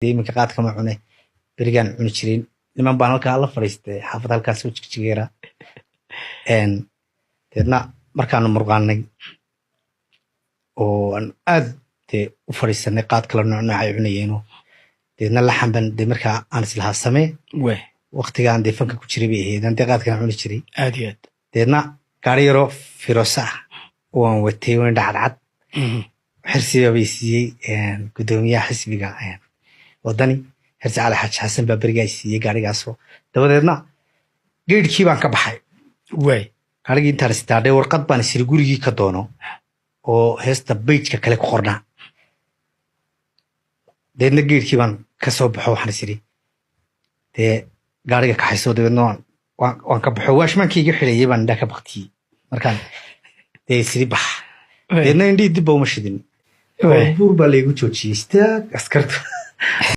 Dee iminka qaadka ma cune, berigaan cuni jirin. Niman baan halkaa la fadhiistay, xaafad halkaas oo Jigjigeera. Deedna markaanu murqaanay oo aan aad dee u fadhiisanay, qaad kala nooc nooc ay cunayeeno. Deedna laxan ban dee markaa aan islahaa samee. Waqtigaan dee fanka ku jiray bay ahayd, aan dee qaadkana cuni jiray. Aad iyo aad. Deedna gaari yaroo firoosa ah oo aan watay oo indha cadcad, Xirsiba bay siiyey, gudoomiyaha xisbiga Wadani, Xirsi Cali Xaaji Xasan baa berigaa siiyey gaarigaasoo. Dabadeedna geedhkii baan ka baxay. Gaarigii intaan istaadhay, warqad baan isiri gurigii ka doono oo heesta beyjka kale ku qornaa. Deedna geedhkii baan ka soo baxo, waxaan isiri dee gaariga kaxayso. Dabeedna waan ka baxo, waashmaankii iga xidhayay baan indhaha ka baktiyey markaan dee isiri bax. Deedna indhihii dib ba uma shidin. Buur baa laygu joojiyey, istaag askartu.